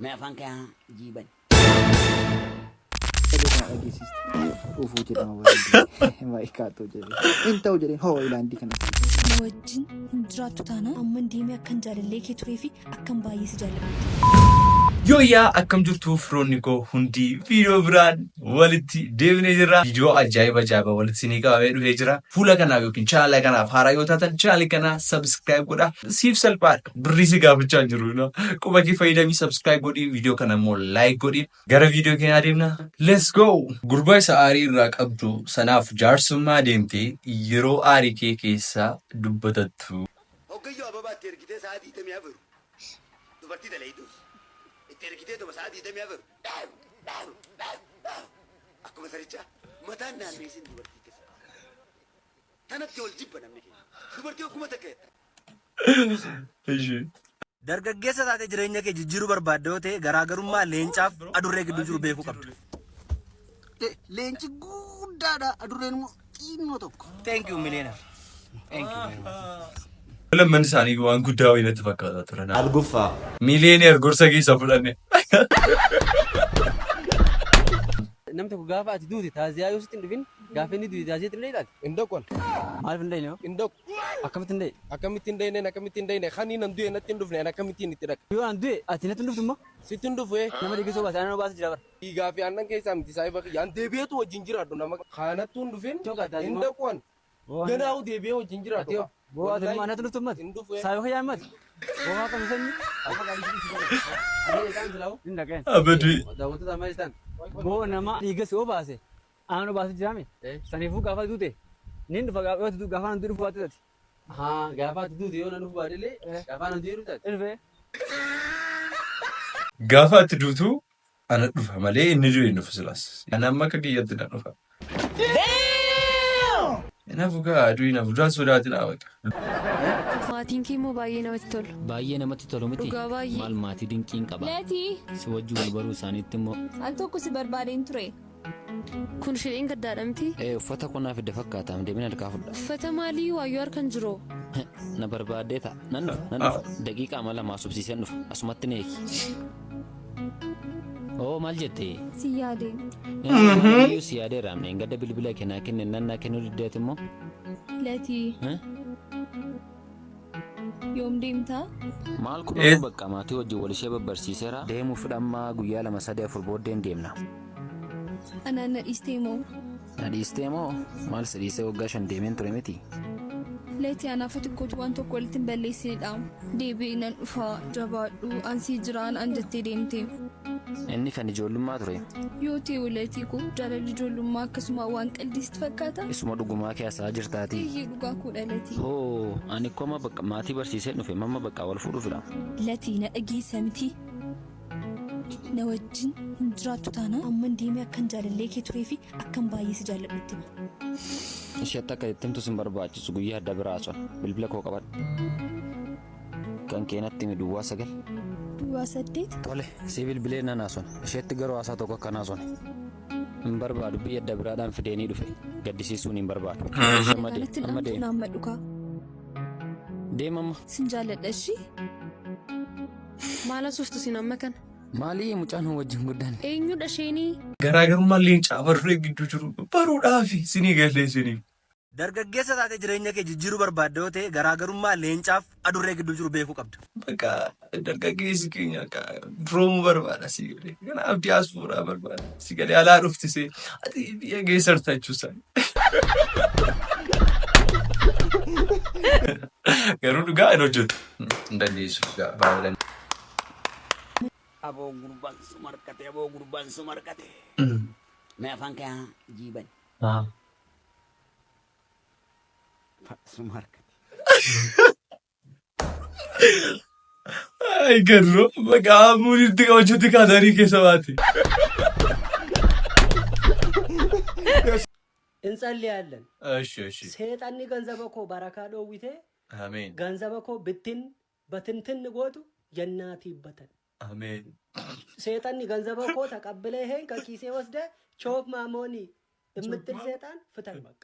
Mee afaan kee haa jiiban. Sagalee kana dhageessiste. Ufuu jedhama warri maayikaatoo jedhe. Hin ta'u jedheen hoo ilaandii kana. Na wajjin hin jiraattu taanaan amman deemee akkan jaalallee kee turee fi akkan baay'ee si jaalladhutti. Yooyyaa akkam jirtu firoonni koo hundi viidiyoo biraan walitti deebinee jirra. Viidiyoo ajaa'iba ajaa'iba walitti isinii qabamee dhufee jira. Fuula kanaaf yookiin chaanala kanaaf haaraa yoo taatan chaanala kana subscribe godhaa. Siif salphaadha. Birrii si gaafachaa hin jiru. Quba kee fayyadamii subscribe godhii viidiyoo kana immoo like godhii. Gara viidiyoo keenyaa deemna. Let's go! Gurbaa isa aarii irraa qabdu sanaaf jaarsummaa deemtee yeroo aarii kee keessa dubbatattu. Hoggayyuu ababaa itti ergitee sa'a 24 dubartii dalaydus itti ergitee tuma sa'a 24 dhaaw dhaaw dhaaw dhaaw akkuma sarichaa mataan naanneessin dubartii keessa. Tanatti ol jibba namni keenya. Dubartii hogguma takka jetta. Ishee. Dargaggeessa taatee jireenya kee jijjiiruu barbaadda yoo ta'e garaagarummaa leencaaf adurree gidduu jiru beekuu qabda. Leenci guddaadha adurreen immoo xinnoo tokko. Thank you millionaire. Thank you very much. Lamman isaanii waan guddaa wayii natti fakkaataa turan. Alguffaa. Miiliyoneer gorsa keessa fudhanne. Namni tokko gaafa ati duute taaziyaa yoo sitti hin dhufin gaafa inni duute taaziyaa itti hin dhayxaati? Hin dhaqu. Maaliif hin dhayne hoo? Hin dhaqu. Akkamitti hin dhayne? Akkamitti hin dhayne akkamitti hin dhayne kan inni du'e natti hin dhufne ani akkamittiin itti dhaqa? Yoo an du'e ati natti hin dhuftu immoo? Sitti hin dhufu ee. Nama dhiiga baase aannan baase jira bara. Dhiigaa fi aannan keessaa miti saahiba kiyya. An deebi'eetu wajjin jiraadhu nama kaanattuu hin dhufin Choka taasi hin immoo. dhaqu an. Ganaa'u deebi'ee wajjin jiraadhu. Ati hoo? Boo ati immoo anatti hin dhuftu ummati? Hin dhufu ee. Saahiba kiyyaa himmati? Boo haa qabu sanyi? Hin dhaqeen. Abadii. Daawwattoota maal jettan? Boo nama dhiiga si obaase aannan obaase jiraame? Saniifuu gaafa duute nin dhufa gaafa yoo gaafa nan dhufu baate ati. Haa gaafa ati duute yoo nan dhufu baate illee gaafa nan du'e dhufta ati. Dhufee. Gaafa ati duutu ana dhufa malee inni du'e hin dhufu silaas. Ani amma akka kiyyatti na dhufa. Nafu gaa du'i nafu duraan sodaatinaa baqa. Maatiin kee immoo baay'ee namatti tolu. Baay'ee namatti tolu miti? Dhugaa baay'ee. Maal maatii dinqiin qaba. Leetii! Si wajji wal baruu isaaniitti immoo. Al tokko si barbaadeen ture. Kun ishee dheengaddaadha mitii? Ee uffata koo naa fidde fakkaata deemin harkaa fudha. Uffata maalii waayyuu harka hin jiroo? Na barbaaddee ta'a. Nan dhufa nan dhufa. Daqiiqaama lama haasofsiiseen dhufa. Asumatti na eegi. Oo maal jette? Si yaade. Aniyyuu si yaadeera. Dheengadda bilbila kee naa kenne nan naa kennuu diddeet immoo. Latii. Yoom deemta? Maal kunoo bakka maatii wajjin wal ishee babbarsiiseera. Deemuuf amma guyyaa 2 3 4 booddeen deemna. Anaan na dhiistee moo? Na dhiistee moo? Maal si dhiisee waggaa 5 deemeen ture miti? Leti anaaf ati kootu waan tokko walitti hin balleessinidha. Deebi'ee nan dhufa jabaadhu an sii jira naan jettee deemte. Inni kan ijoollummaa ture. Yoo ta'e Latii koo jaalalli ijoollummaa akkasumaa waan qaldii sitti fakkaata? Isuma dhugumaa kee haasa'aa jirtaatii? Eeyyee dhugaa koodha Latii. Hoo ani koo amma bakka maatii barsiiseen dhufe mamma bakka wal fuudhuufidha. Latii na dhageessa mitii? Na wajjin hin jiraattu taanaan amman deemee akkan jaalallee kee turee fi akkan baay'ee si jaalladhu itti hima. Isheetti akka itti himtu sin barbaachisu guyyaa adda biraa haasofna. Bilbila koo qabadhu. Kan kee natti himi duwwaa 9. Duwwaa 8. Tole, sii bilbilee nan haasofna. Isheetti garuu haasaa tokko akka hin haasofne. Hin barbaadu biyya adda biraadhaan fideenii dhufe. Gaddisiisuun hin barbaadu. Amma Nagaa deemi, natti hin amma dhaamtu deemi. na hammadhu kaa. Deemi amma. Sin jaalladha ishii. Maal haasoftu isin amma kana? Maalii mucaan nu wajjin guddanne? Eenyudha isheenii? Garaagarummaan leencaa fi adurree gidduu jiru baruudhaafi sinii galee siniif. Dargaggeessa taatee jireenya kee jijjiiruu barbaadda yoo ta'e garaagarummaa leencaaf adurree gidduu jiru beekuu qabda. Bakka dargaggeessi keenya akka duroomuu barbaada si galee. Kanaaf diyaaspooraa barbaada. Si galee alaa dhufti see ati biyya geessarta jechuusaa. Garuu dhugaa hin hojjetu. Hin dandeessu dhugaa baay'ee. Aboo gurbaan suma harkate aboo gurbaan suma harkate. Mee afaan kee haa jiiban. Suma harkate. Ay garuu maqaa muuritti qabachuutti kaatarii keessa baate. እንጸልያለን። እሺ እሺ Seexanni ganzaba koo barakaa dhoowwitee አሜን ganzaba koo bittin batintin gootu jannaatii batan. አሜን Seexanni ganzaba koo ተቀብለኸኝ ከኪሴ ወስደህ ቾፍ ማሞኒ የምትል ሴጣን ፍታኝ፣ በቃ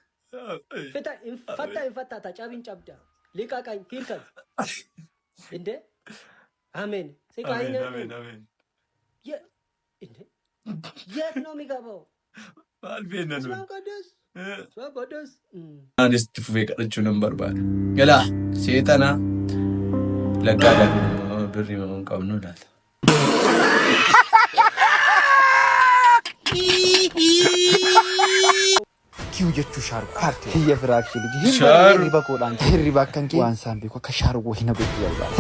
ፍታኝ። እንፈታ እንፈታታ ጨብን ጨብዳ ልቀቀኝ፣ ሂድ ከዚህ እንዴ። አሜን አሜን ስቃኝ አሜን አሜን። እንዴ የት ነው የሚገባው? Maal beekna በስመ nuyi? አብ ቅዱስ በስመ አብ ቅዱስ Anis itti fufee kadhachuu nan barbaada. Galaa seexana lakkaadhaa kun immoo birrii hin qabnu laata. Kiyu jechuu shaaruk paartii kiyya firaakshii liji hin Shaaruk. barree hirriba koodhaan hirriba akkan kee waan isaan beeku akka shaaruk wahina gochuu barbaada.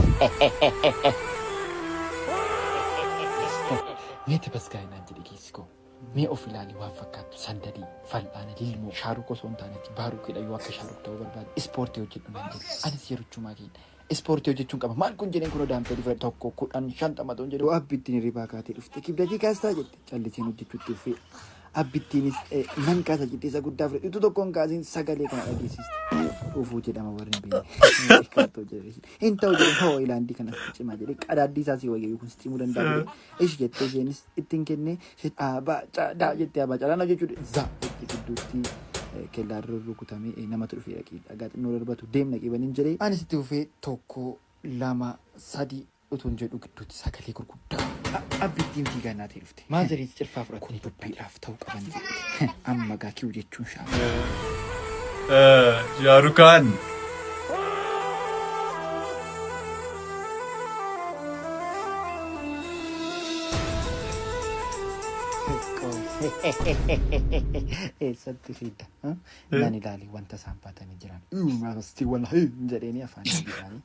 Mee tabasgaa'inaan jedhe keessi koo. Mee of ilaali waan fakkaattu sandalii fal'aana lilmoo shaaruk osoo hin taanetti baaruukidha yoo akka shaaruk ta'uu barbaade ispoortii hojjedhu naan jedhe anis yerochumaa keenya ispoortii hojjechuun qaba maal kun jedheen kunoo daampeelii fudhadhe tokko kudhan shantama ta'uun jedhe abbittiin hirribaa kaatee dhufte kibdatii kaastaa jette calliseen hojjechuutti uffee Abbittiinis nan kaasa jettee isa guddaa fudhate utuu tokko hin kaasiin sagalee kana dhageessiste. Dhufuu jedhama warri hin beekne. Kaatoo jedhe. Hin ta'u jedhe hoo ilaandii kana sitti cimaa jedhe qadaaddii isaa si wayya kun si cimuu danda'a jedhe. Ishi jettee isheenis ittiin kennee abaa caadaa jettee abaa caadaa na jechuudha. Za jettee gidduutti kellaan rukutamee namatu dhufee dhaqee dhagaa xinnoo darbatu deemna qibaniin jedhee. Anis itti fufee tokko lama sadi utuun jedhu gidduutti sagalee gurguddaa abbittiin fiigaa naatee dhufte. Maazariis cirfaa fudhatte. Kun dubbiidhaaf ta'uu qaban jette. Amma gaa kiyu jechuun shaama. Shaarukaan. Eessatti fidda? Nan ilaali wanta isaan baatanii jiran. Maasti wallahi jedheeni afaan jedhanii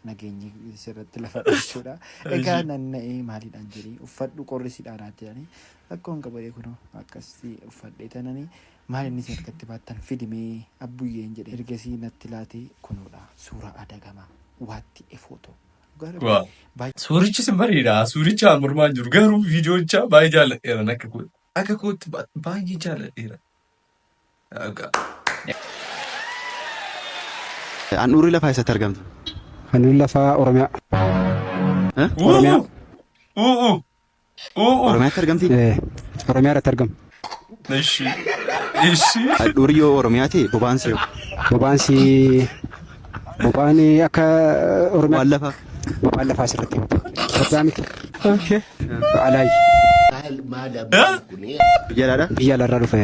nageenyi sirratti lafa jechuudha. Egaa nan na'ee maaliidhaan jedhee uffadhu qorri si dhaanaa jedhanii rakkoon qabu jedhee kunoo akkasitti uffadhee tananii maal inni isin harkatti baattan fidimee abbuyyeen jedhe ergasii natti laatee kunoodha suuraa adagamaa waatti efootoo. Waa. Suurichis hin bareeda. Suuricha mormaan jiru garuu viidiyoon baay'ee jaalladheera akka kootti. Akka kootti baay'ee jaalladheera. Handhuurri lafaa eessatti argamti? Handhuurri lafaa Oromiyaa. Oromiyaa. Oromiyaatti argamti? Oromiyaa irratti argama. Ishi. Ishi. Handhuurri yoo Oromiyaa ta'e boba'aan yoo? Boba'aansi boba'aan akka Oromiyaa. Boba'aan lafaa. Boba'aan lafaa asirratti miti. Itoophiyaa miti. Alaayi. Biyya alaadhaa? Biyya alaarraa dhufe.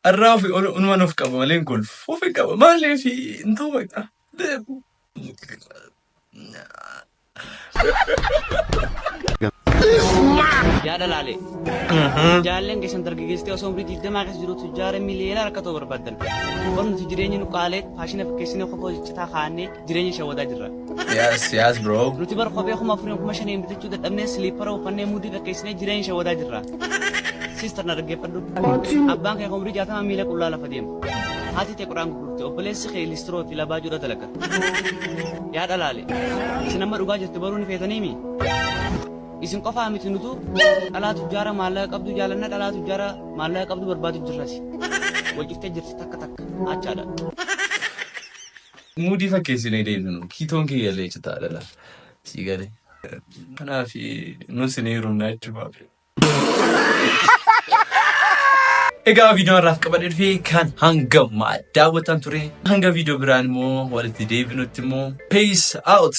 Har'aa ofi onumaan of qaba malee hin kolfu. Of hin qaba maaliif hin ta'u bakka. Yaada laalee. Jaalleen keessan dargaggeessitee osoo umrii 20 keessa jiru tujjaara miliyoona rakkatoo barbaaddan. Bar nuti jireenya nu qaalee faashina fakkeessinee kophee citaa kaa'annee jireenya shawwadaa jirra. Yes, bro. Nuti bar kophee 4000 5000 bitachuu dadhabnee siliippara uffannee muudii fakkeessinee jireenya shawwadaa jirra. Sister na dhaggeeffadhu. Abbaan kee umrii 60 miila qullaa lafa deema. Haati tee quraan gurgurte obboleessi kee listiroo fi labaajuudha dalaga. Yaada laale. Isin amma dhugaa jirtu baruu ni feetaniimi? Isin qofaa miti nutu dhalaa tujjaara maallaqa qabdu jaalanna dhalaa tujjaara maallaqa qabdu barbaadu jirrasi. Wal ciftee jirti takka takka achaadha. Muudii fakkeessinee deemnu kiitoon kiyya illee citaadha laal. Sii galee. Kanaaf nus hin heerumna jechuudha. Egaa viidiyoo har'aaf qabadhee dhufee kan hanga ammaa daawwatan ture. Hanga viidiyoo biraan immoo walitti deebinutti immoo peace out.